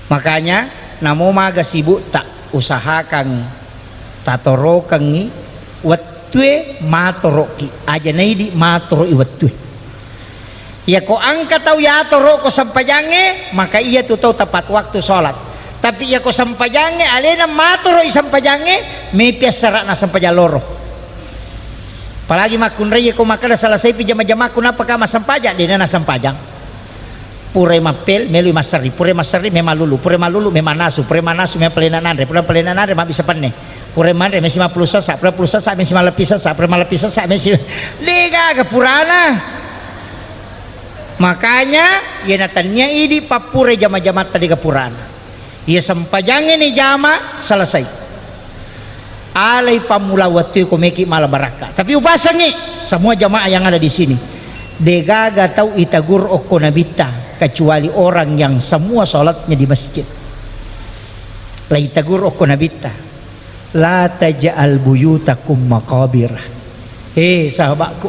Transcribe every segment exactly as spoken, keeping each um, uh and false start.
Makanya, namo maga sibukta, usahakan tatorokengngi wettue matoroki, aja naidi matoroki wettue. Iyako engka tau yatoroko sempajangnge, maka iya tu tau tepat waktu sholat. Tapi iyako sempajangnge alena matoroi sempajangnge, mepi assara'na sempajang loro. Apalagi makkunrai ko makkeda, "Selesaipi jama-jamakku, nappaka massempajang?" De'na nassempajang. Purai mappel, meloi masserri, purai masserri, memang lulu, purai mallulu, memang nasu, purai mannasu, memang palena nanre, purai palena nanre, mabbissa penne, purai manre, mesi mappulu sessa, purai pulu sessa, mesi malleppi sessa, purai malleppi sessa, mesi, degaga purana. Makanya, iyana tennia idi pappurai jama-jamatta, dega purana. Iya sempajangnge ni jama, selesai. Alai pammula wettue ko meki mala barakka. Tapi upasengngi semua jamaah yang ada di sini. Degaga tau itagur okko nabitta kecuali orang yang semua sholatnya di masjid. La itagur okko nabitta. La taj'al buyutakum maqabir. He, sahabatku,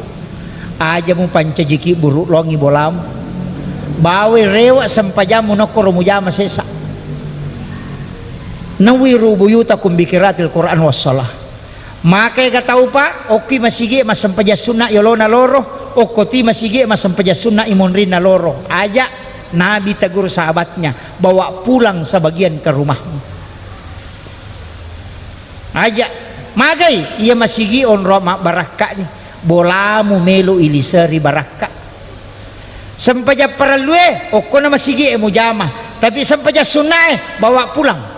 aja mupancajiki buruk longi bolamu. Bawai rewe sempajammu nokkoro mujama sesa. Nawwiru buyutakum bi qiraatil Qur'an was shalah. Maka ega taupa, okki masigi massempajang sunna yolona loro, okkoti masigi massempajang sunna imonrinna loro. Aja Nabi tegur sahabatnya, "Bawa pulang sebagian ke rumahmu." Aja, magai iya masigi onro mabbarakkani, bolamu melo iliseri barakka. Sempajang parellue, okkona masigi e mujama, tapi sempajang sunnae bawa pulang.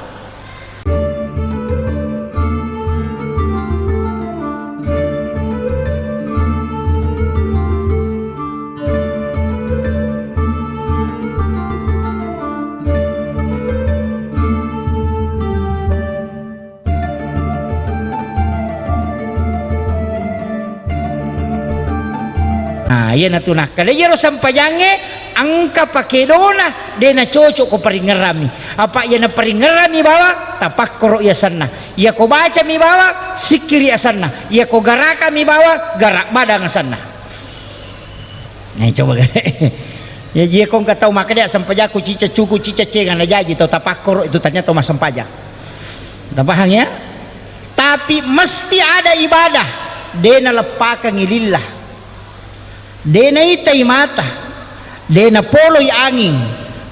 Nah, iyanatu nakkeda iyaro sempajangnge engka pakedona, de nacocok ko paringerrami. Apa iya naparingerrami bawang, tapakkoro i asenna. Iya ko bacami bawang, sikkiri asenna. Iya ko garakami bawang, garak badang asenna. Nah, coba. Ya, iya ko engka tau makkeda sempajakku cicca cuku, cicca cenga, najaji tau tapakkoro itu ternyata tau massempajang. Tapahang ya? Tapi mesti ada ibadah, de naleppakangi lillah. De naitai mata, de napoloi anging,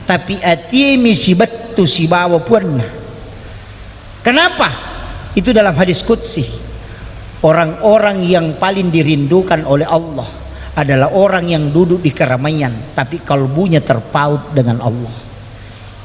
tapi atiemi sibettu sibawa puanna. Kenapa? Itu dalam hadis qudsi. Orang-orang yang paling dirindukan oleh Allah adalah orang yang duduk di keramaian, tapi kalbunya terpaut dengan Allah.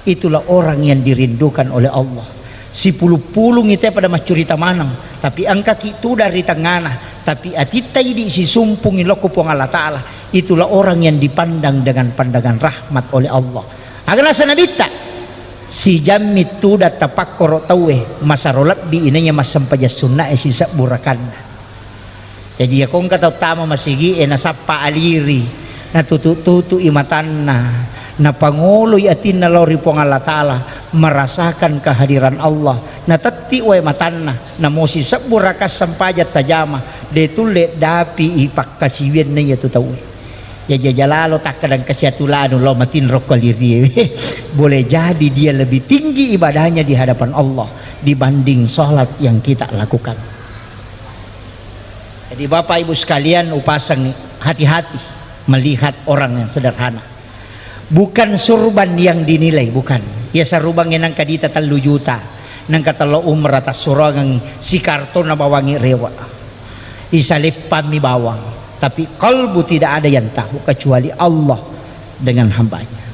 Itulah orang yang dirindukan oleh Allah. Sipulung-pulungi te pada maccurita maneng, tapi engkaki tudang ri tengngana, tapi atitta idi sisumpungi lokko Puang Allah Ta'ala. Itulah orang yang dipandang dengan pandangan rahmat oleh Allah. Aga nasa Nabitta, sijammi tudang tapakkoro tauwe, masaro lebbi inaiya massempajang sunnae sisebbu rakanna. Jaji, iyako engka tau tama masigi'e, nasappa aliri, natutu-tutu'i matanna, napangoloi atinna lao ri Puang Allah Ta'ala, merasakan kehadiran Allah, natetti wae matanna, namosi sebbu raka sempajang tajama, de tulle dapi'i pakkasiwianna iyatu tauwe. Jaji, aja lalo takkadang kasiatu lanu lao matinro ko alirie. Boleh jadi dia lebih tinggi ibadahnya di hadapan Allah dibanding sholat yang kita lakukan. Jadi, Bapak Ibu sekalian, upasang hati-hati melihat orang yang sederhana. Bukan surban yang dinilai, bukan. Iya, sarubangnge nangka dita tellu juta, nangka tello umrah tassuroangengngi, sikartona bawangngi rewa. Isaleppammi bawang, tapi kalbu tidak ada yang tahu kecuali Allah dengan hambanya.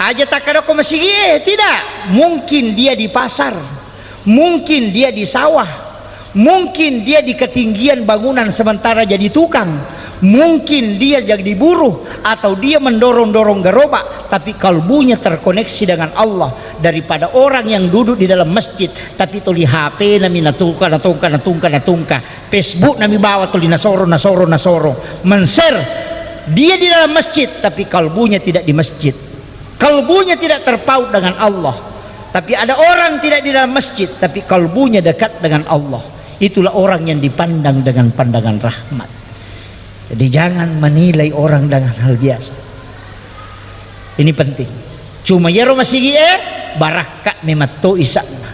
Aja takkadakko masigi'e, tidak. Mungkin dia di pasar, mungkin dia di sawah, mungkin dia di ketinggian bangunan sementara jadi tukang, mungkin dia jadi buruh, atau dia mendorong-dorong gerobak, tapi kalbunya terkoneksi dengan Allah daripada orang yang duduk di dalam masjid, tapi tuli H P nami natungka, natungka, natungka, natungka. Facebook nami bawa tuli nasoro, nasoro, nasoro. Men-share. Dia di dalam masjid, tapi kalbunya tidak di masjid. Kalbunya tidak terpaut dengan Allah. Tapi ada orang tidak di dalam masjid, tapi kalbunya dekat dengan Allah. Itulah orang yang dipandang dengan pandangan rahmat. Jadi, jangan menilai orang dengan hal biasa. Ini penting. Cuma iyaro masigi'e barakka memetto isa'na.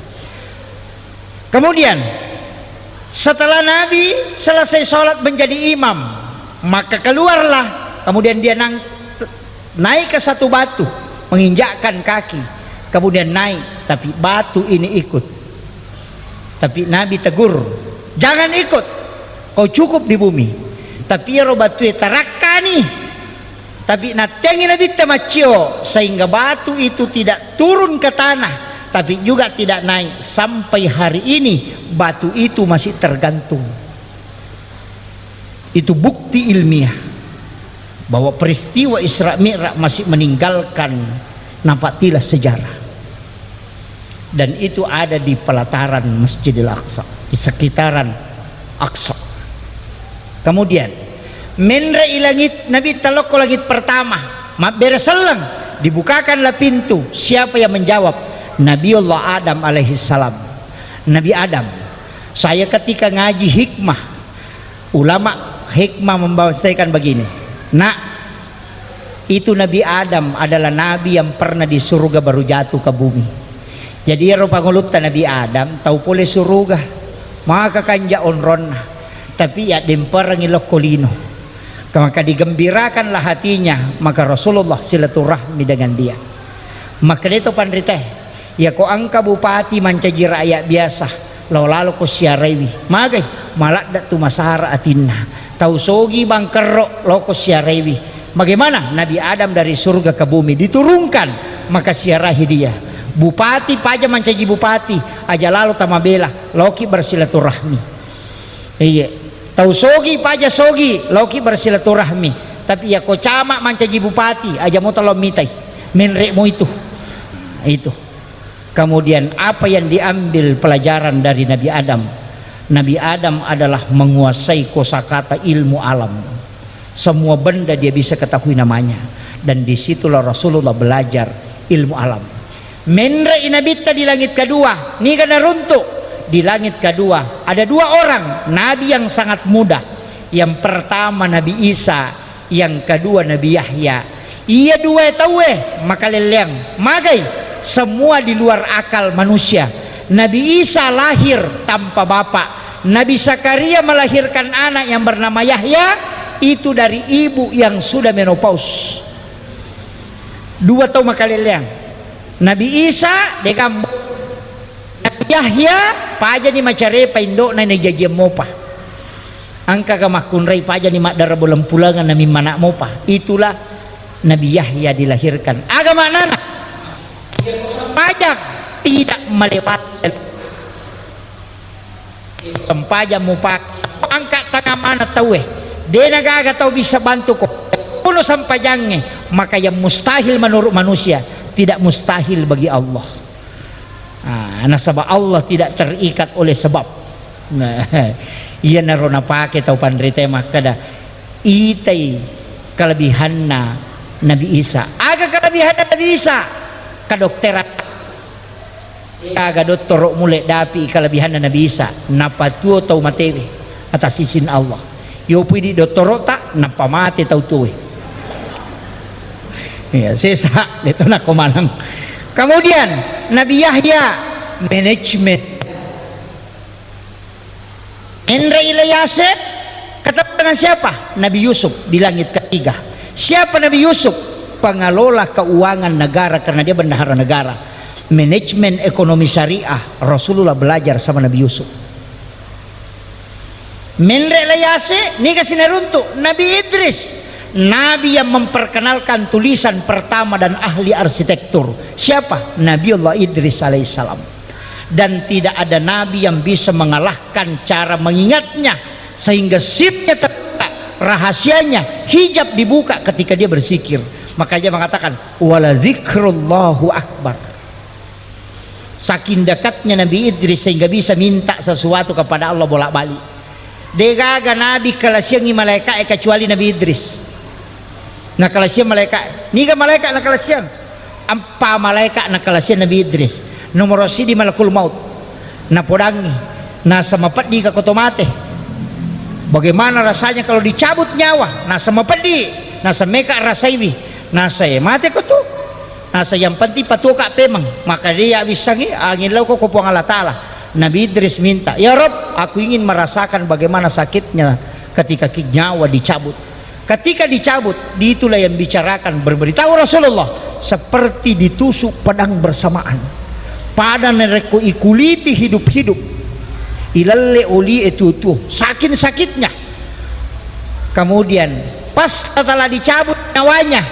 Kemudian, setelah Nabi selesai sholat menjadi imam, maka keluarlah, kemudian dia nang-, naik ke satu batu, menginjakkan kaki, kemudian naik, tapi batu ini ikut. Tapi Nabi tegur, "Jangan ikut, kau cukup di bumi." Tapi iyaro batue tarakkani. Tapi nattengi Nabitta maccio, sehingga batu itu tidak turun ke tanah, tapi juga tidak naik. Sampai hari ini, batu itu masih tergantung. Itu bukti ilmiah bahwa peristiwa Isra Mi'raj masih meninggalkan nampak tilas sejarah. Dan itu ada di pelataran Masjidil Aqsa, di sekitaran Aqsa. Kemudian, menre i langit, Nabitta lokko langit pertama, mabbere selleng, dibukakanlah pintu. Siapa yang menjawab? Nabiullah Adam alaihissalam. Nabi Adam. Saya ketika ngaji hikmah, ulama hikmah membahasakan begini, "Nak, itu Nabi Adam adalah nabi yang pernah di surga baru jatuh ke bumi." Jadi, iyaro pangulutta Nabi Adam tau pole suruga, maka kanja onronna, tapi yaddemperengngi lokko lino. Maka digembirakanlah hatinya, maka Rasulullah silaturahmi dengan dia. Maka deto panrite, Iyako engka bupati mancaji rakyat biasa, lao laloko siaraiwi. Magai? Maladde tu masara atinna. Tau sogi bangkerro, loko siaraiwi. Bagaimana? Nabi Adam dari surga ke bumi diturunkan, maka siarahi dia. Bupati paja mancaji bupati, aja lalo tamabela, loki bersilaturahmi. Iya. Tau sogi paja sogi, loki bersilaturahmi. Tapi iyako camat mancaji bupati, aja moto lao mitai. Menre mo itu. Itu. Kemudian, apa yang diambil pelajaran dari Nabi Adam? Nabi Adam adalah menguasai kosakata ilmu alam. Semua benda dia bisa ketahui namanya. Dan disitulah Rasulullah belajar ilmu alam. Menre i Nabitta di langit kedua, niga naruntuk? Di langit kedua, ada dua orang nabi yang sangat muda. Yang pertama Nabi Isa, yang kedua Nabi Yahya. Iya dua tauwe makalelleang. Magai? Semua di luar akal manusia. Nabi Isa lahir tanpa bapak. Nabi Zakaria melahirkan anak yang bernama Yahya, itu dari ibu yang sudah menopause. Dua tau makalelleang. Nabi Isa, degambo. Nabi Yahya, pajani macarepa indo'na, najajiang mopa. Engkaga makkunrai pajani maddara boleng pulangan na mimmana mopa. Itulah Nabi Yahya dilahirkan. Aga maknana? Sempajang tidak melewati. Sempajang mupake. Angka tangan mana tauwe. Dena gaga tau bisa bantuko. Puno sempajangnge, maka yang mustahil menurut manusia tidak mustahil bagi Allah. Ah, nasaba Allah tidak terikat oleh sebab. Nah, iyanaro napake tau panrita makkeda, itai kelebihanna Nabi Isa. Aga kelebihanna Nabi Isa? Kedokteran. Aga dottoro mule dapi kelebihanna Nabi Isa. Napatuo tau matewe atas izin Allah. Yopu idi dottoro'ta, nappa mate tau tuoe. Iya, sesa, deto nako maneng. Kemudian, Nabi Yahya, manajemen. Enre Ilyase, ketemu dengan siapa? Nabi Yusuf di langit ketiga. Siapa Nabi Yusuf? Pengelola keuangan negara, karena dia bendahara negara. Manajemen ekonomi syariah, Rasulullah belajar sama Nabi Yusuf. Menre Ilyase, niga sinaruntuk? Nabi Idris. Nabi yang memperkenalkan tulisan pertama dan ahli arsitektur. Siapa? Nabiullah Idris alaihissalam. Dan tidak ada nabi yang bisa mengalahkan cara mengingatnya, sehingga sirnya terbuka, rahasianya, hijab dibuka ketika dia berzikir. Makanya mengatakan, "Wala zikrullahu akbar." Saking dekatnya Nabi Idris sehingga bisa minta sesuatu kepada Allah bolak-balik. Degaga nabi kalasiangi malaika'e kecuali Nabi Idris. Nakalasiang malaika. Niga malaika nakalasiang? Empa malaika nakalasiang Nabi Idris. Nomoro sidi malakul maut. Napodangi. Nasa mapeddi ka koto mate. Bagaimana rasanya kalau dicabut nyawa? Nasa mapeddi. Nasa meka rasaiwi. Nasa e mate koto. Nasa yang penting patuoka pemeng. Maka dia wissangi, angin lauko ko Puang Allah Ta'ala. Nabi Idris minta, "Ya Rob, aku ingin merasakan bagaimana sakitnya ketika ki-, nyawa dicabut." Ketika dicabut, di itulah yang bicarakan, berberitahu Rasulullah, seperti ditusuk pedang bersamaan. Pada nerekko ikuliti hidup-hidup, ilelle oli e tuo-tuo, saking sakitnya. Kemudian pas setelah dicabut nyawanya,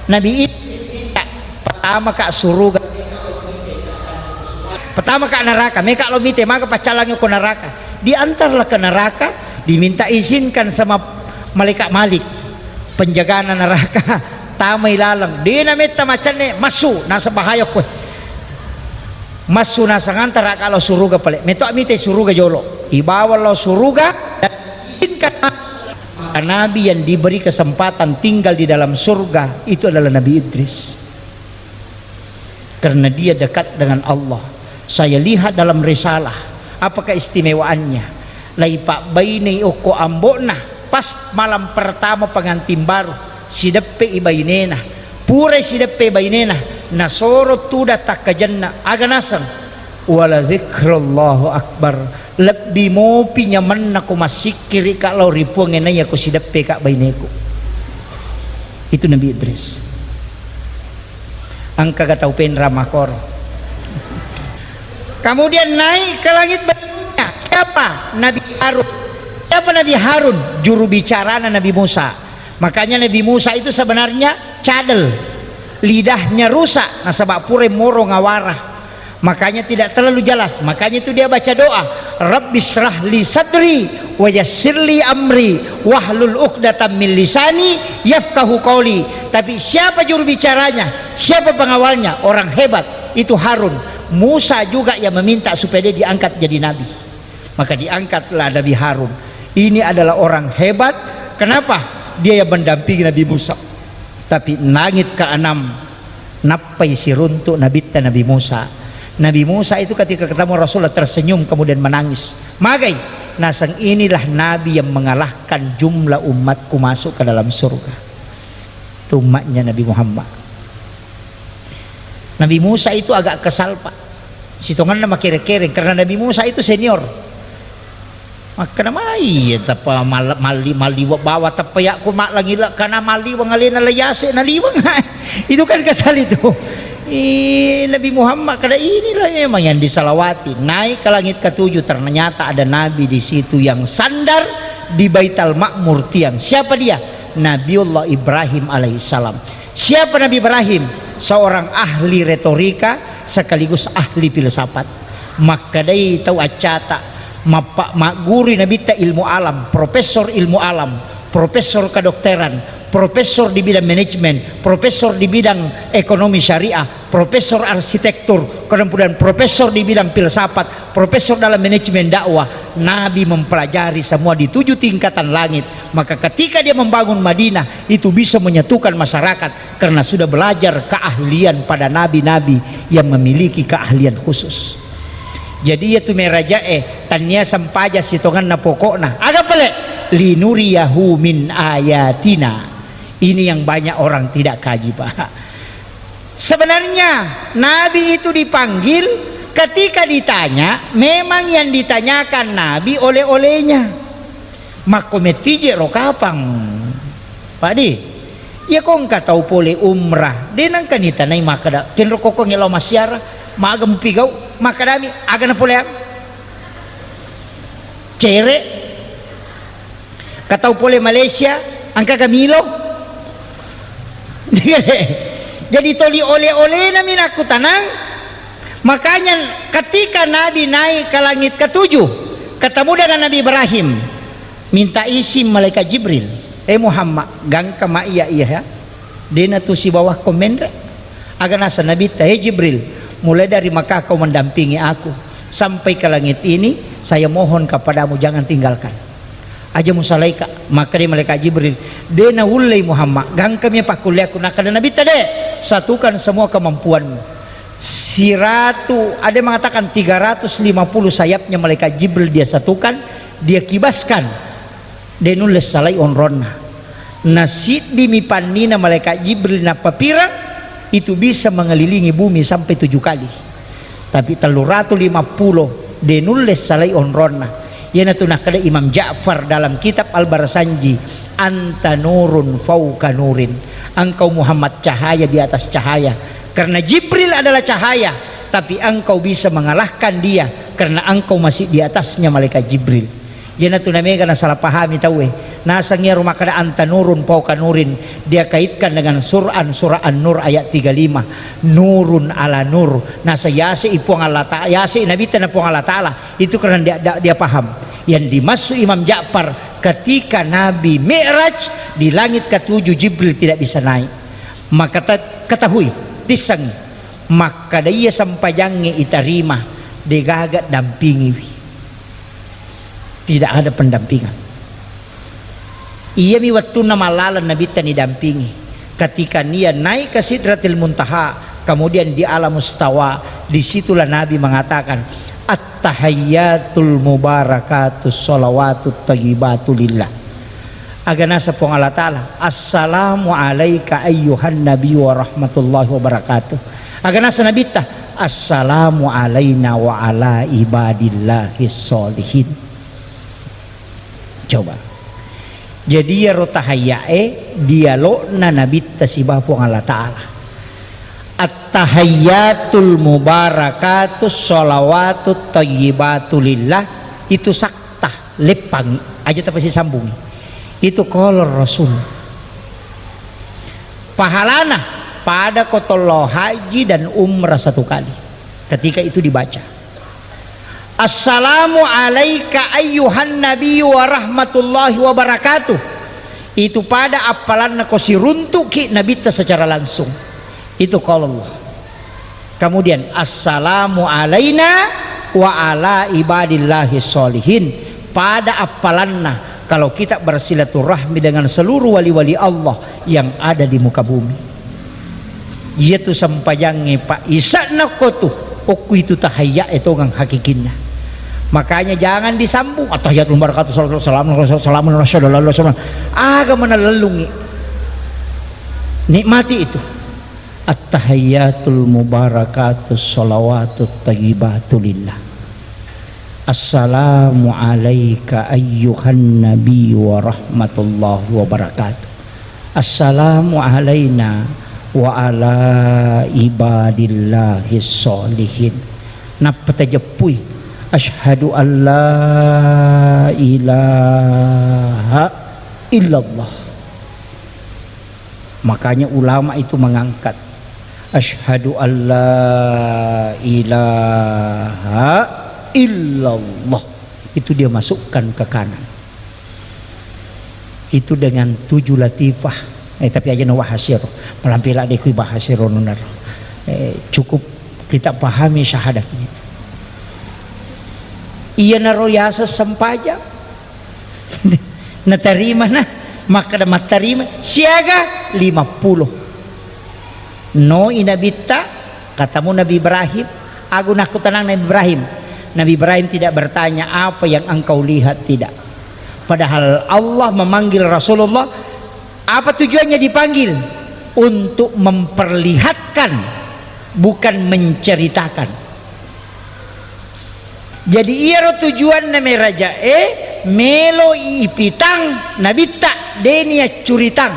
Nabi Idris minta, "Pertama ka suruga, pertama ka neraka, meka lo mite, maka paccalangi ko neraka." Diantarlah ke neraka, diminta izinkan sama malaikat Malik, penjagana neraka, tamai laleng. Dena metta macanne, massu, naseng bahaya koe. Massu naseng, "Antara ka lao suruga pale." Meto mite suruga jolo. Ibawa lao suruga dan izinkan masuk. Maka nabi yang diberi kesempatan tinggal di dalam surga itu adalah Nabi Idris. Karena dia dekat dengan Allah. Saya lihat dalam risalah, apa keistimewaannya? Laipabbainei okko ambo'na, pas malam pertama pengantin baru, sideppe i bainena. Pura sideppe bainena, nasoro tudang takkajenna, aga naseng? "Wala dzikrullahu akbar." Lebbi mopi nyamenna ko massikkiri ka lao ri Puang e naiya ko sideppe ka baineku. Itu Nabi Idris. Engkaga tau penra makoro. Kemudian naik ke langit berikutnya. Siapa? Nabi Harun. Siapa Nabi Harun? Juru bicarana Nabi Musa. Makanya Nabi Musa itu sebenarnya cadel. Lidahnya rusak, nasaba pura moro ngawara. Makanya tidak terlalu jelas. Makanya itu dia baca doa, "Rabbi shrah li sadri wa yassir li amri wahlul uqdatam min lisani yafqahu qauli." Tapi siapa juru bicaranya? Siapa pengawalnya? Orang hebat. Itu Harun. Musa juga yang meminta supaya dia diangkat jadi nabi. Maka diangkatlah Nabi Harun. Ini adalah orang hebat. Kenapa? Dia yang mendampingi Nabi Musa. Tapi langit keenam nappai siruntuk nabitta Nabi Musa. Nabi Musa itu ketika ketemu Rasulullah tersenyum kemudian menangis. Magai? Naseng, "Inilah Nabi yang mengalahkan jumlah umatku masuk ke dalam surga." Itu umatnya Nabi Muhammad. Nabi Musa itu agak kesal, Pak. Sitongenna makere-kereng karena Nabi Musa itu senior. Makkeda mai, iya, tappa mal-, malli-, malliweng bawa tappa yakku mallangila kana malliweng alena layase naliweng. Itu kan kesal itu. Ih, Nabi Muhammad kada inilah memang yang disalawati. Naik ke langit ketujuh, ternyata ada nabi di situ yang sandar di Baitul Makmur tiang. Siapa dia? Nabiullah Ibrahim alaihissalam. Siapa Nabi Ibrahim? Seorang ahli retorika sekaligus ahli filsafat. Makkedai tau accata, mappa-, maggurui nabitta ilmu alam, profesor ilmu alam, profesor kedokteran, profesor di bidang manajemen, profesor di bidang ekonomi syariah, profesor arsitektur, kemudian profesor di bidang filsafat, profesor dalam manajemen dakwah. Nabi mempelajari semua di tujuh tingkatan langit. Maka ketika dia membangun Madinah, itu bisa menyatukan masyarakat karena sudah belajar keahlian pada nabi-nabi yang memiliki keahlian khusus. Jadi, iya tu merajae, tania sempaja sitonganna pokokna. Aga pale? Linuriyahu min ayatina. Ini yang banyak orang tidak kaji, Pak. Sebenarnya, Nabi itu dipanggil ketika ditanya, memang yang ditanyakan Nabi oleh-olehnya. Makko mettije ro kapang. Pak di, iya ko engka tau pole umrah, de nengka nitanai makkeda, "Kenro kokko ngelao massiara, maga mupigau?" Makkedami, "Aga napoleang?" Cere. Katau pole Malaysia, engkaga milo? Jadi toli oleh-olehna mi nakkutanang. Makanya ketika Nabi naik ke langit ketujuh, ketemu dengan Nabi Ibrahim, minta izin malaikat Jibril, "Eh Muhammad, gangka ma iya iya ya." Dena tu sibawakko menre. Aga naseng Nabitta, "Hei Jibril, mulai dari Makkah kau mendampingi aku sampai ke langit ini, saya mohon kepadamu jangan tinggalkan. Aja musalaika." Makkeda malaikat Jibril, "De naullei Muhammad, gangkami pakkulleakku." Nakkeda Nabitta, "De, satukan semua kemampuanmu." Siratu, ada yang mengatakan tiga ratus lima puluh sayapnya malaikat Jibril dia satukan, dia kibaskan. De nulle salai onronna. Nasiddimi pannina malaikat Jibril nappapireng, Itu bisa mengelilingi bumi sampai tujuh kali. Tapi tellu ratu lima puluh de nulle salai onronna. Iyanatu nakkeda Imam Ja'far dalam kitab Al-Barsanji, "Anta nurun fauqa nurin." Engkau Muhammad cahaya di atas cahaya. Karena Jibril adalah cahaya, tapi engkau bisa mengalahkan dia karena engkau masih di atasnya malaikat Jibril. Iyanatu namega nasalah pahami tauwe. Naseng iyaro makkeda anta nurun fauqa nurin, dia kaitkan dengan Quran surah An-Nur ayat tiga lima. Nurun ala nur. Naseng yase i Puang Allah Ta'ala, yase i Nabitta na Puang Allah Ta'ala. Itu karena dia, dia, dia paham. Yang dimaksud Imam Ja'far, ketika Nabi Mi'raj di langit ketujuh, Jibril tidak bisa naik. Maka ta-, ketahui, tisseng, makkeda iya sempajangnge itarima, degaga dampingiwi. Tidak ada pendampingan. Iyami wettunna mallaleng Nabitta nidampingi. Ketika nia naik ke Sidratil Muntaha, kemudian di Alam Mustawa, disitulah Nabi mengatakan, "At-tahiyyatul mubarakatus shalawatut thayyibatu lillah." Aga naseng Puang Allah Ta'ala, "Assalamu alaika ayyuhan nabi wa rahmatullahi wa barakatuh." Aga naseng Nabitta, "Assalamu alaina wa ala ibadillahis sholihin." Coba. Jadi iyaro tahayyae dialogna Nabitta siba Puang Allah Ta'ala. At-tahayyatul mubarakatus shalawatut thayyibatu lillah, itu saktah, leppangi, aja tapasisambungi. Itu qala Rasul. Pahalana pada ko tollo haji dan umrah satu kali ketika itu dibaca. "Assalamu alaika ayyuhan nabiyyu wa rahmatullahi wa barakatuh." Itu pada appalanna ko siruntuki Nabitta secara langsung. Itu qala Allah. Kemudian, "Assalamu alaina wa ala ibadillahi sholihin." Pada appalanna kalau kita bersilaturahmi dengan seluruh wali-wali Allah yang ada di muka bumi. Iyatu sempajangnge, Pak, isa'na okko tu, okko itu tahayya e tongang hakikinna. Makanya jangan disambung, "Attahiyatul mubarakatuh, salatu wassalamu, salamun, asyhadu an la ilaha illallah." Aga mana lellungi. Nikmati itu. "Attahiyatul mubarakatus shalawatut thayyibatu lillah. Assalamu alaika ayyuhan nabi wa rahmatullahi wa barakatuh. Assalamu alaina wa ala ibadillahis sholihin." Nappa tajeppui, "Asyhadu an la ilaha illallah." Makanya ulama itu mengangkat, "Asyhadu an la ilaha illallah." Itu dia masukkan ke kanan. Itu dengan tujuh latifah. Eh, tapi aja no bahas ero. Malampe la dekui bahas ero nunaro. Eh, cukup kita pahami syahadat itu. Iyanaro yaseng sempajang. Natarimana, makkeda mattarima, siaga lima puluh. No i Nabitta, katamu Nabi Ibrahim, agu nakkutanang Nabi Ibrahim. Nabi Ibrahim tidak bertanya, "Apa yang engkau lihat?" Tidak. Padahal Allah memanggil Rasulullah, apa tujuannya dipanggil? Untuk memperlihatkan, bukan menceritakan. Jadi iyaro tujuanna merajae, melo ipitang Nabitta, de niaccuritang.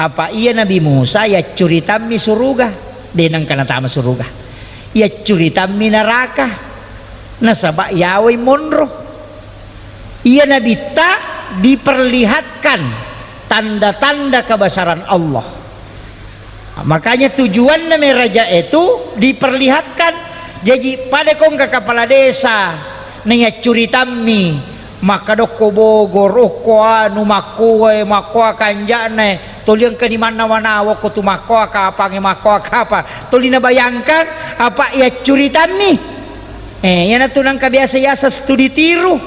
Apa iya Nabi Musa yaccuritammi suruga, de nengka natama suruga. Yaccuritammi neraka, nasaba yawai monro. Iya Nabitta diperlihatkan tanda-tanda kebesaran Allah. Makanya tujuanna meraja itu diperlihatkan. Jaji pada kongka kepala desa, naiyaccuritammi, makkadokko Bogor, okko anu, makkoe, makkoa kanja'na, toli engkani mannawa-nawa ko tu makkoa kapangnge, makkoa kapang. Toli nabayangkan, apa yaccuritammi. Eh, iyanatu nengka biasa yaseng studi tiru.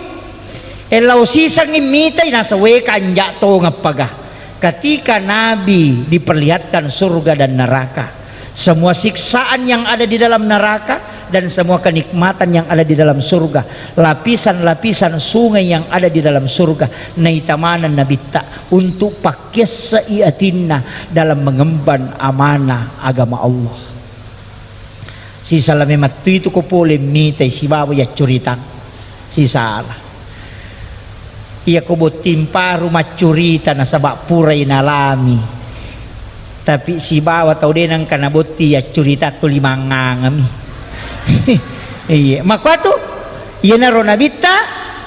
Eh, lao sisengngi mitai, naseng, "We, kanja tongeng paga." Ketika Nabi diperlihatkan surga dan neraka, semua siksaan yang ada di dalam neraka, dan semua kenikmatan yang ada di dalam surga, lapisan-lapisan sungai yang ada di dalam surga, naita maneng Nabitta untuk pakkiasse'i atinna dalam mengemban amanah agama Allah. Sisala memattu itu ko pole mitai sibawa yaccuritang. Sisala. Iya ko botting paru maccurita nasaba purai nalami. Tapi sibawa tau de nengka nabotti yaccurita tuli mangngangami. Iya, makkuatu iyanaro Nabitta,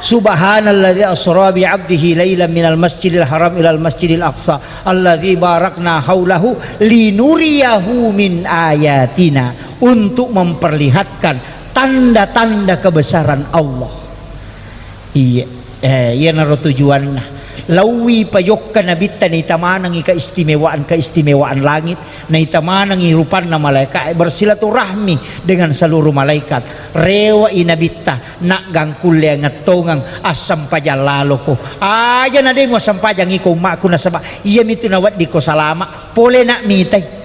"Subhanalladzi asra bi 'abdihi lailan minal masjidil haram ilal masjidil aqsa alladzi barakna haulahu linuriyahu min ayatina," untuk memperlihatkan tanda-tanda kebesaran Allah. Iya, eh, iyanaro tujuanna. Laowi pajokka Nabitta naita manengngi keistimewaan-keistimewaan langit, naita manengngi rupanna malaika'e bersilaturahmi dengan seluruh malaikat. Rewe'i Nabitta, naggangkulle angettongeng assempajang laloko. Aja na de muassempajang iko ummakku nasaba iyamitu naweddiko salama. Pole na mitai.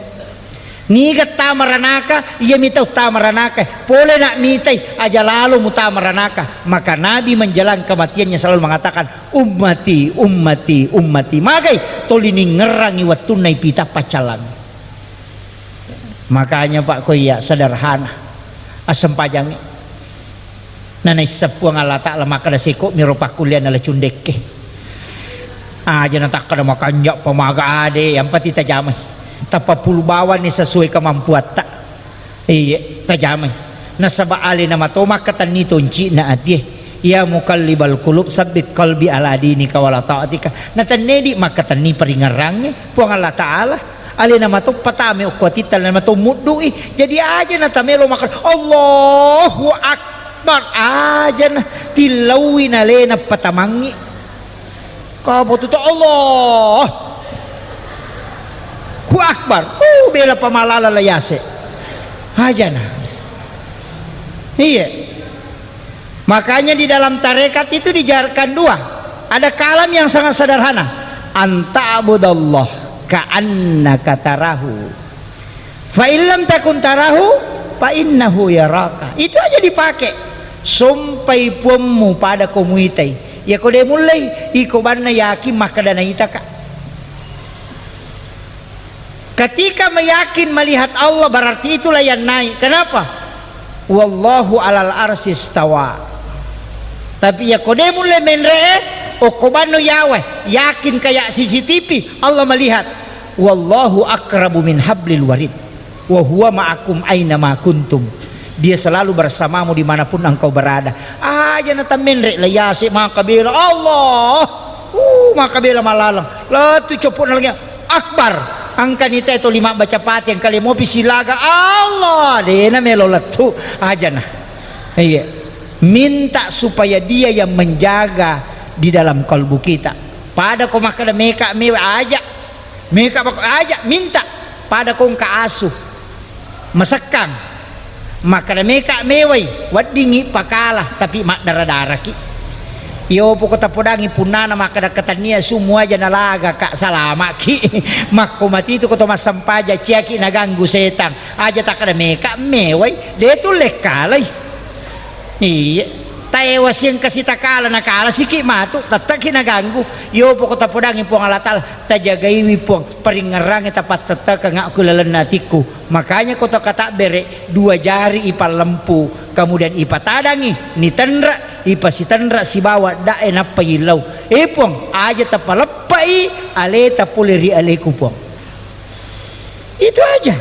Niga tama ranaka, iyami tau tama ranaka. Pole na mitai, aja lalo mutama ranaka. Maka Nabi menjelang kematiannya selalu mengatakan, "Ummati, ummati, ummati." Magai toli ningngerangi wettunna ipita paccallang. Makanya, Pak, ko iya sederhana assempajangnge. Nanaisseng Puang Allah Ta'ala makkeda, "Seko'miro pakkullianna La Cundekke." Aja natakkeda makanja pamaga ade, yang penting tajamai. Tappa pulu bawanni sesuai kemampuatta. Iya, tajamai. Nasaba alena mato makkatenni tonci'na atie. "Ya muqallibal qulub, sabbit qalbi ala dinika wala ta'atika." Natennedi makkatenni paringerrangnge Puang Allah Ta'ala. Alena mato patame okko atitta, alena mato muddu'i. Jadi aja natamelo makkeda, "Allahu Akbar." Aja na tillaui nalena patamangngi. Kapotu to, "Allahu Akbar." Uh, bela pamalala layase. Aja na. Iya. Makanya di dalam tarekat itu diajarkan dua. Ada kalam yang sangat sederhana. "An ta'budallah ka'annaka tarahu. Fa in lam takun tarahu, fa innahu yaraka." Itu aja dipakai. Sompai puammu pada ko muitai. Ya ko de mullei, iko banna yakin makkeda naitaka. Ketika meyakin melihat Allah, berarti itulah yang naik. Kenapa? "Wallahu alal arsy istawa." Tapi ya ko de mulle menre'e, okko banno yawe, yakin kayak C C T V, Allah melihat. "Wallahu aqrabu min hablil warid. Wa huwa ma'akum aina ma kuntum." Dia selalu bersamamu dimanapun engkau berada. Aja na tammenre la yase maka bela Allah. Uh, maka bela malalang. Latu copona lagi. Akbar. Engkani te to lima baca Fatihah, engka le mopi silaga. Allah, dena melo lettu. Aja na. Iya. Minta supaya dia yang menjaga di dalam kalbu kita. Pada ko makkeda meka mewa aja. Meka bako aja minta. Pada ko engka asu. Masekkang. Makkeda meka mewai, weddingngi pakala, tapi maddara-daraki. Iyo poko tapodangi punnana makkeda katannia sumu aja nalaga ka salamaki. Makko matitu ko to massempaja ciaki naganggu setang. Aja takkeda meka mewai, de tulle kalai. Iya. Taewa siengka sitakala nakala siki matu, tetteki naganggu. Iyo poko tapodangi Puang Allah Ta'ala, tajagaiwi Puang, paringngerangi tapattettekeng aku lalenna atikku. Makanya ko to katabbere, dua jari ipallempu, kemudian ipatadangi, nitenre, ipasitenre sibawa dae nappa yillau. Eh Puang, aja tapaleppai aleta pole ri aleku Puang. Itu aja.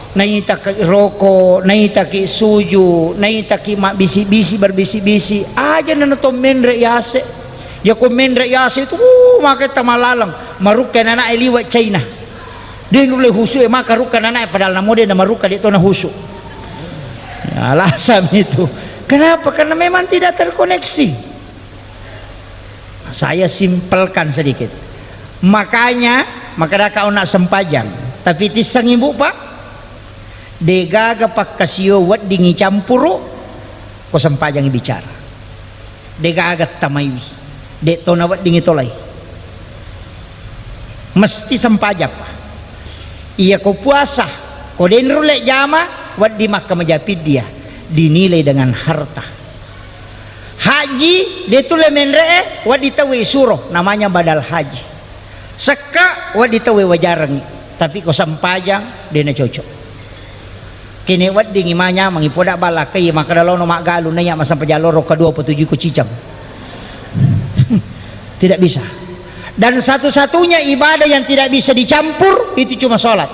Naitaki roko, naitaki suju, naitaki mabbisi-bisi, berbisi-bisi, aja nana to menre yase. Yako menre yase itu, uh, maka tamalaleng, marukka nana liwa China. De nulle husu e maka rukka nana e, padahal namo de namarukka de to nahusu. Ya, alasan itu. Kenapa? Karena memang tidak terkoneksi. Saya simpelkan sedikit. Makanya, makadaka ona sempajang. Tapi tissengi, Bu, Pak, degaga pakkasio weddingi campuru, ko sempajangi bicara. Degaga tamaiwi. De to naweddingi tolai. Mesti sempajang, Pak. Iya ko puasa, ko denrulle jama, Wedding makkamaja fiddiah, dinilai dengan harta. Haji, de tulle menre'e, wedding tauwe isuro, namanya badal haji. Sekka, wedding tauwe wajarengngi. Tapi ko sempajang, de nacocok. Kene weddingngi manyamengngi poda ballakkai, makkeda lono maggalung naiya massempajang loro kedua apa tujuh ko cicang. Tidak bisa. Dan satu-satunya ibadah yang tidak bisa dicampur itu cuma sholat.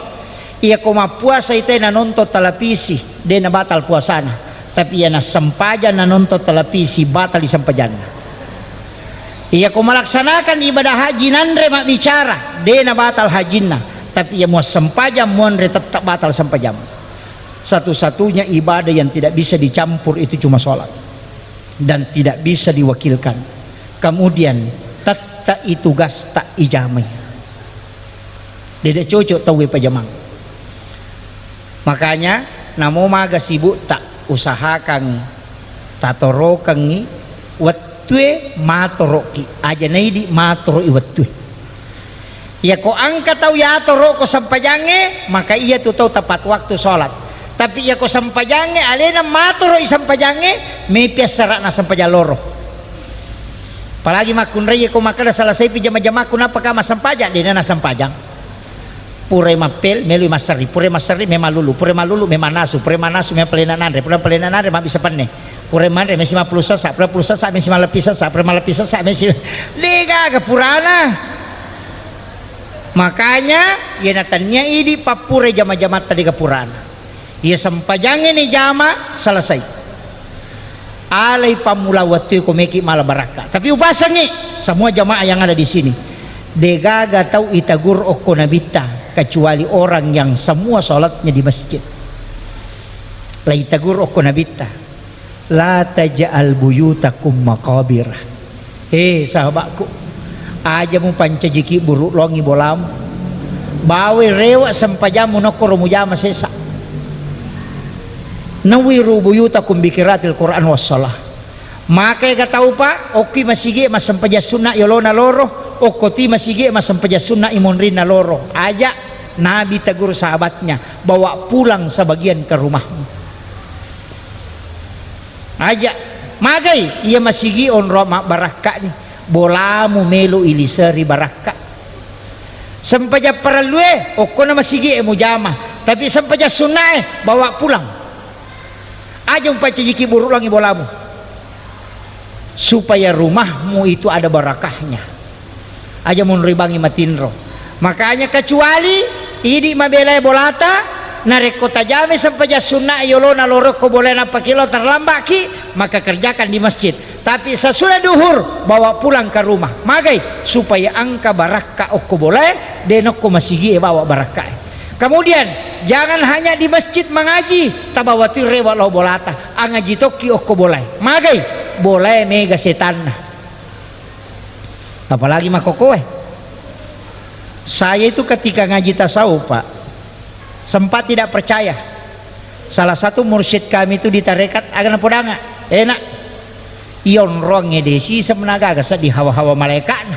Iya ko mappuasa ite na nonton televisi, de na batal puasana. Tapi iya na sempajang na nonton televisi, batal di sempajanna. Iya ko melaksanakan ibadah haji nanre mabbicara, de na batal hajinna. Tapi iya mua sempajang muanre tetap batal sempajang. Satu-satunya ibadah yang tidak bisa dicampur itu cuma sholat. Dan tidak bisa diwakilkan. Kemudian, tetta itu gasta ijamai. Dede cocok tauwe pajamang. Makanya, namo maga sibukta, usahakan tatorokengngi wettue matoroki, aja naidi matoroki wettue. Iya ko engka tau yatoro'ko sempajangnge, maka iya tu tau tepat waktu sholat. Tapi iya ko sempajangnge alena matoro'i sempajangnge, mepi assara'na sempajang loro. Apalagi makkunrai iya ko makkeda selesaipi jama-jamakku, nappaka massempajang, dena nassempajang. Purai mappel, meloi masserri, purai masserri, memang lulu, purai mallulu, memang nasu, purai mannasu, memang palena nanre, purai palena nanre, mabbissa penne. Purai manre, mesi mappulu sessa, purai pulu sessa, mesi malleppi sessa, purai malleppi sessa, mesi, degaga purana. Makanya, iya natannia idi pappurai jama-jamatta dega purana. Iya sempajangnge ni jama, selesai. Alai pammula wettue ko meki mala barakka. Tapi upasengngi semua jamaah yang ada di sini. Degaga tau itagur okko nabitta kecuali orang yang semua sholatnya di masjid. La itagur okko nabitta. La taj'al buyutakum maqabir. He, sahabatku, aja mupancajiki buruk longi bolamu. Bawai rewe sempajammu nokkoro mujama sesa. Nawwiru buyutakum bi qiraatil Qur'an was shalah. Maka ega taupa, okki masigi massempajang sunna yolona loro, okkoti masigi massempajang sunna imonrinna loro. Aja Nabi tegur sahabatnya, bawa pulang sebagian ke rumahmu. Aja, magai, iya masigi onro mabbarakkani, bolamu melo iliseri barakka. Sempajang parellue, okkona masigi e mujama, tapi sempajang sunnae bawa pulang. Aja umpancajiki buruk langi bolamu. Supaya rumahmu itu ada barakahnya. Aja monribangi matinro. Makanya kecuali idi mabelai bolata, narekko tajame sempajang sunna yolona lorokko bolai nappakilo terlambaki, maka kerjakan di masjid. Tapi sesudah duhur, bawa pulang ke rumah. Magai, supaya engka barakka okko bolai, denokko masigi e bawa barakka e. Kemudian, jangan hanya di masjid mengaji, tabawa tu rewa lao bolata, angaji tokki okko bolai. Magai, bolai mega setanna. Apalagi makokoe. Saya itu ketika ngaji tasawuf, Pak, sempat tidak percaya. Salah satu mursyid kami itu di tarekat, aga napodanga, enak. Iyonrongnge desi semenagaga seddi hawa-hawa malaikatna.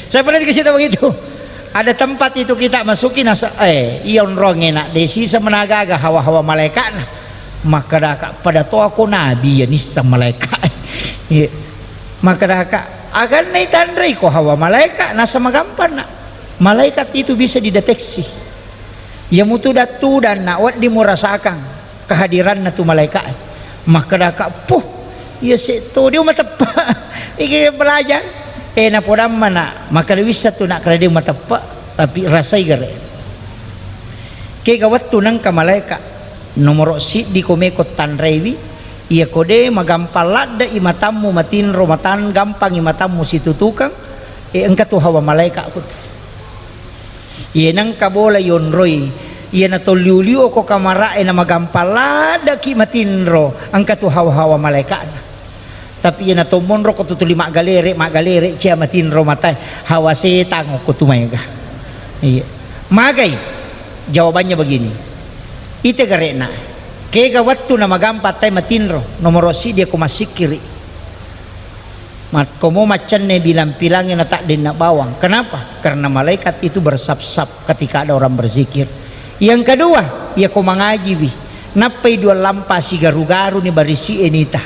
Saya pernah dikasih tahu begitu. Ada tempat itu kita masuki, nasa, eh, iyonrongnge nak desi semenagaga hawa-hawa malaikatna. Makkedaka pada to ako nabi ya nissa malaikat. Iya. Makkedaka, aganna itanrei ko hawa malaikat, nasa magampanna. Malaikat itu bisa dideteksi. Iya mutu dattu dan nak wedding murasakang kehadiranna tu malaikat. Makkedaka, puh, iya setto dia mateppe. Iki belajar. Eh, napodammana, makkeda wissa tu nak keda dia mateppe, tapi rasai gare. Kega wettu nengka malaikat, nomoro siddi ko meko tanraiwi, iya ko de magampang ladde i matammu matinro matan, gampang i matammu situtukang, eh, engka tu hawa malaikat ko tu. Iye nengka bola yonroi, iye natolliu-liu ko kamara'e namagampang laddeki matinro, engka tu hawa-hawa malaikatna. Tapi iye natommonro ko tutuli maggalere, maggalere cia matinro matae, hawa setang ko tu maega. Iya. Magai? Jawabannya begini. Ite gare'na. Kega wettu namagampang tai matinro, nomoro siddi ko massikkiri. Makkomo maccanne bilang-pilangi na taddenna bawang. Kenapa? Karena malaikat itu bersap-sap ketika ada orang berzikir. Yang kedua, iya ko mangajiwi. Nappai dua lampa sigaru-garu ni barisi e nita.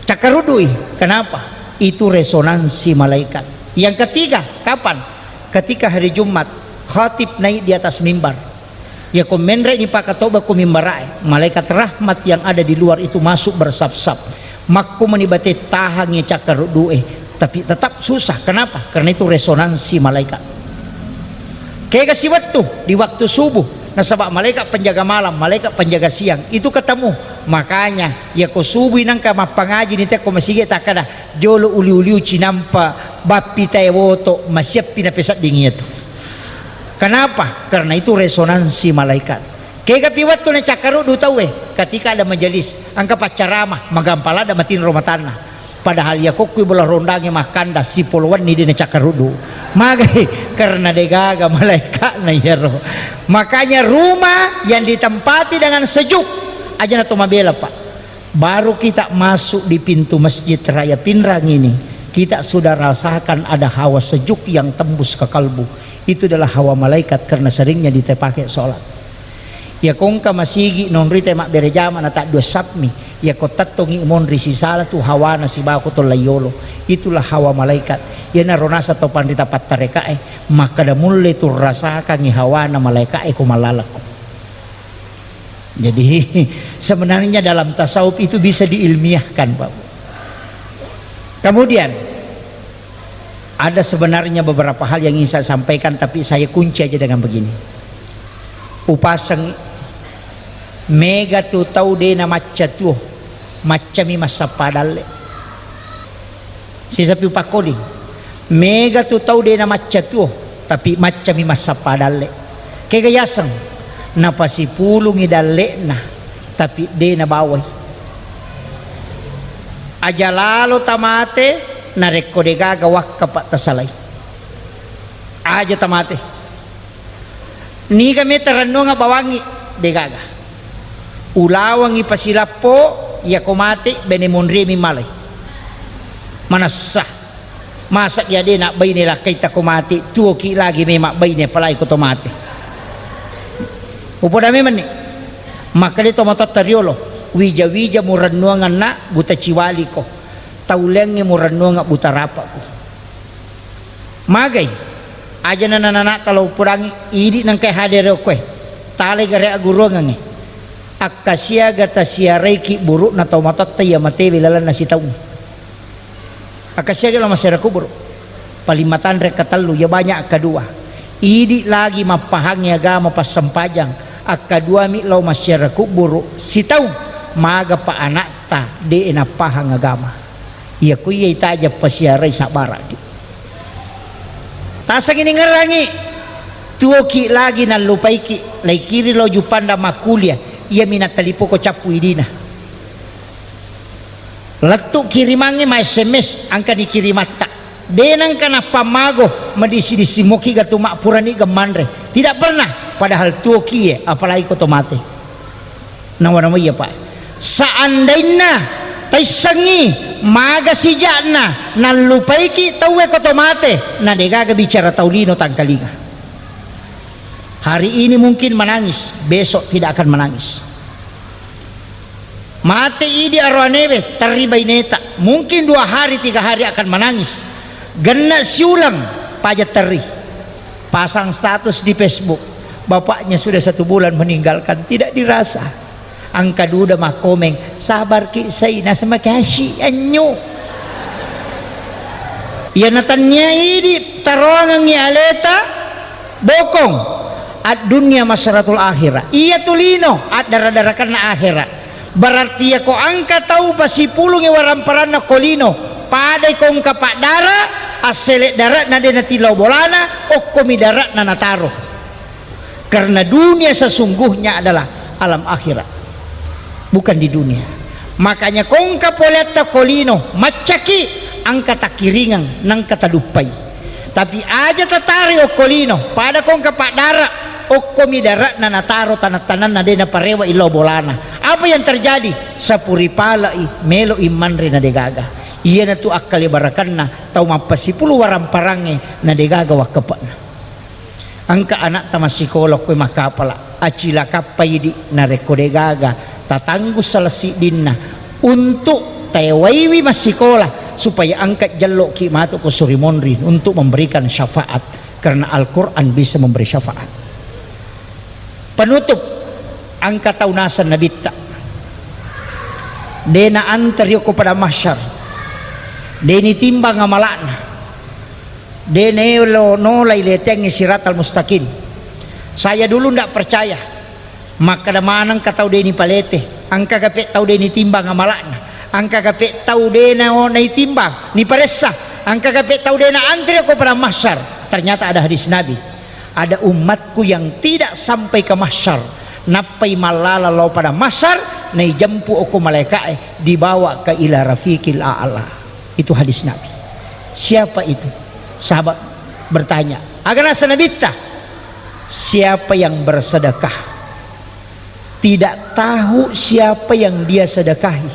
Cakkarudui. Kenapa? Itu resonansi malaikat. Yang ketiga, kapan? Ketika hari Jumat, khatib naik di atas mimbar. Yako menre ni pakatoba ku mimbar e, malaikat rahmat yang ada di luar itu masuk bersaf-saf. Makkumani bate tahangi cakkarudue, tapi tetap susah. Kenapa? Karena itu resonansi malaikat. Kega siwettu di waktu subuh, nasaba malaikat penjaga malam, malaikat penjaga siang, itu ketemu. Makanya, yako subuh nangka mappangaji ni tekko masigi takkada, jolo uli-uliu cinampa bappi tae woto, masiappi napesedding iyatu. Kenapa? Karena itu resonansi malaikat. Kegapi wettu nacakkaruddu tauwe, ketika ada majelis, engka paccarama, magampa ladde matinro matanna. Padahal iya kokkui bola rondangnge makkanda, sipolo wenni de nacakkaruddu. Magai? Karena degaga malaikatna iyaro. Makanya rumah yang ditempati dengan sejuk, aja na to mabela, Pak. Baru kita masuk di pintu Masjid Raya Pinrang ini, kita sudah rasakan ada hawa sejuk yang tembus ke kalbu. Itu adalah hawa malaikat karena seringnya ditepake sholat. Iya kongka masigi nonrite mabbere jama na taddua sapmi, iya ko tettongi monri sisala tu hawana sibawa ko tollaiyolo. Itulah hawa malaikat. Iyanaro naseng to panrita pattarekae, makkada mulle tu rasakangi hawana malaikae ko mallalekko. Jadi, sebenarnya dalam tasawuf itu bisa diilmiahkan, Pak. Kemudian, ada sebenarnya beberapa hal yang ingin saya sampaikan, tapi saya kunci aja dengan begini. Upaseng, mega tu tau de namacca tuo, maccami massappa dalle. Sisapi upakkodi, mega tu tau de namacca tuo, tapi maccami massappa dalle. Kega yaseng, napasipulungi dalle'na, tapi de nabawai. Aja lalo tamate, narekko degaga wakka pa tasalai. Aja tamate. Niga meta rennuang bawangngi? Degaga. Ulawangngi pasilappo, iyako mate, bene monrie mi malai. Manessa. Masa iya de nabbaine lakkaita ko mate, tuoki lagi memang baine, apalagi ko to mate. Upoda memenni. Makkeda to matotta riolo, wija-wija murennuanganna buta ciwaliko. Tauleangngi murennuanga buta rapakku. Magai? Aja na nanana'ta lao upodangi, idi nengkai hadere okkoe. Talai gare agguruangengnge. Akkasiaga tasiaraiki buru'na tau matotta iya matewe lalenna sitaung. Akkasiaga lao massiara kuburu. Paling matanre katellu, iya banyak akkadua. Idi lagi mappahangngi agama passempajang. Akkaduami lao massiara kuburu sitaung. Magapa anakta de nappahang agama. Iya kuiyai taja pasiarai sabbaraki. Tasengi ningerangi, tuoki lagi nallupaiki, laikiri lao Juppandang makkulia, iyami nattalipoko cappu idina. Lettu kirimangnge ma S M S, engkani kirimatta. De nengka nappammago, madissi-dissi moki gatu mappurani gemmanre. Tidak pernah, padahal tuokie, apalagi ko to mate. Nawa-nawa iya, Pak. Seandainna taissengngi maga sijakna nallupaiki tauwe ko to mate, na degaga bicara tau lino tangkalinga. Hari ini mungkin menangis, besok tidak akan menangis. Mate idi aroanewe, terri baineta. Mungkin dua hari, tiga hari akan menangis. Genna siuleng, paja terri. Pasang status di Facebook. Bapaknya sudah satu bulan meninggalkan, tidak dirasa. Engka duda makkomeng, "Sabarki, Saina, semakasih, anyu." Iya natannia idi taroangengngi aleta, bokong. Ad-dunya masratul akhirah. Iya tu lino, addara-darakanna akhirah. Berarti yako engka tau pasipulungi waramparanna ko lino, padai ko engka paddara, assele dare'na de natillau bolana, okkomi dare'na nataro. Karena dunia sesungguhnya adalah alam akhirat, bukan di dunia. Makanya ko engka poleatta ko lino, maccaki, engka takkiringeng, nengka taduppai. Tapi aja tatari okko lino, pada ko engka paddara, okkomi dare'na nataro taneng-tanenna de naparewa illau bolana. Apa yang terjadi? Sapuri pale'i, melo'i manre na degaga. Iyanatu akkalebarakanna tau mappasipulu waramparangnge na degaga wakkepe'na. Engka anakta massikola okkoe makkapala. Acilakappa idi narekko degaga tatanggu sala siddinna untuk taewaiwi massikola supaya engka jelloki matu ko suri monri untuk memberikan syafaat, karena Al-Quran bisa memberi syafaat. Penutup, engka tau naseng nabitta, de naanteri ko padang mahsyar, de nitimbang amala'na, de naelo nolai leteangngi siratal mustaqim. Saya dulu ndak percaya, makkeda maneng ka tau de nipalete, engka gape tau de nitimbang amala'na, engka gape tau de na-, naitimbang, niparessa, engka gape tau de naanteri ko padang mahsyar. Ternyata ada hadis Nabi. Ada umatku yang tidak sampai ke mahsyar, nappai mallala lao pada mahsyar, naijempu okko malaika'e, dibawa ke ila rafiqil a'la. Itu hadis Nabi. Siapa itu? Sahabat bertanya. Aga naseng nabitta, siapa yang bersedekah tidak tahu siapa yang dia sedekahi,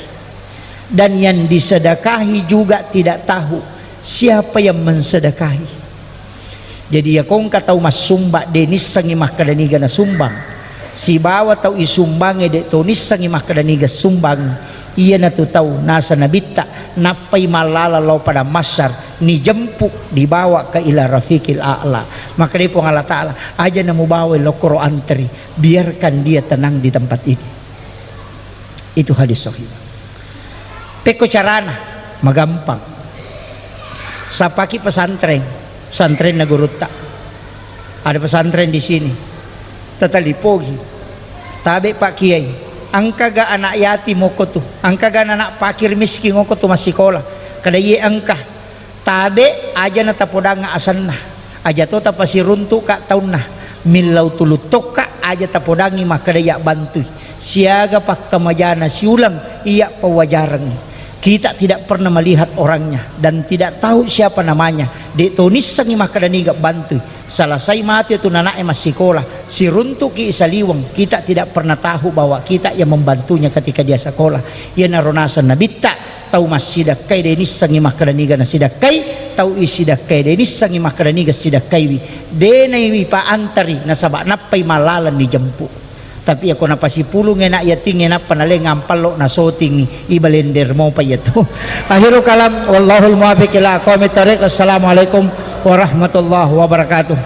dan yang disedekahi juga tidak tahu siapa yang mensedekahi. Jadi, iya ko engka tau massumbang, de nissengngi makkeda niga nasumbang, sibawa tau isumbangnge de to nissengngi makkeda niga sumbang, iyanatu tau naseng nabitta, nappai mallala lao pada mahsyar, nijempu, dibawa ke ila rafiqil a'la. Makkeda Puang Allah Ta'ala, aja namubawai lokkoro anteri, biarkan dia tenang di tempat ini. Itu hadis sahih. Pekko carana, magampang. Sapaki pesantren, pesantrenna gurutta. Ada pesantren di sini. Tatalipogi. Tabe Pak Kiai. Engkaga anak yatim okko tu? Engkaga anak fakir miskin okko tu massikola? Kada iye engka. Tabe, aja na tapodang asenna, aja to tapasiruntuka taunna, millau tulu tokka aja tapodangi makkeda iya bantui, siaga pakkamajana siuleng iya pawajarengngi. Kita tidak pernah melihat orangnya dan tidak tahu siapa namanya, de to nissengngi makkeda niga bantui. Salasai matu tu nana'e massikola, siruntuki saliweng, kita tidak pernah tahu bahwa kita yang membantunya ketika dia sekolah. Iyanaro naseng nabitta, tau massidekkai de nissengngi makkeda niga nasidekkai, tau isidekkai de nissengngi makkeda niga sidekkaiwi. De naiwi paantari nasaba nappai mallalang nijempu. Tapi iyako napasipulung anak yatingnge nappa naleng ampallo nasotingi, ibalender mopa iyatu. Akhirul kalam, wallahul muwaffiq ila aqwamit thariq. Assalamualaikum warahmatullahi wabarakatuh.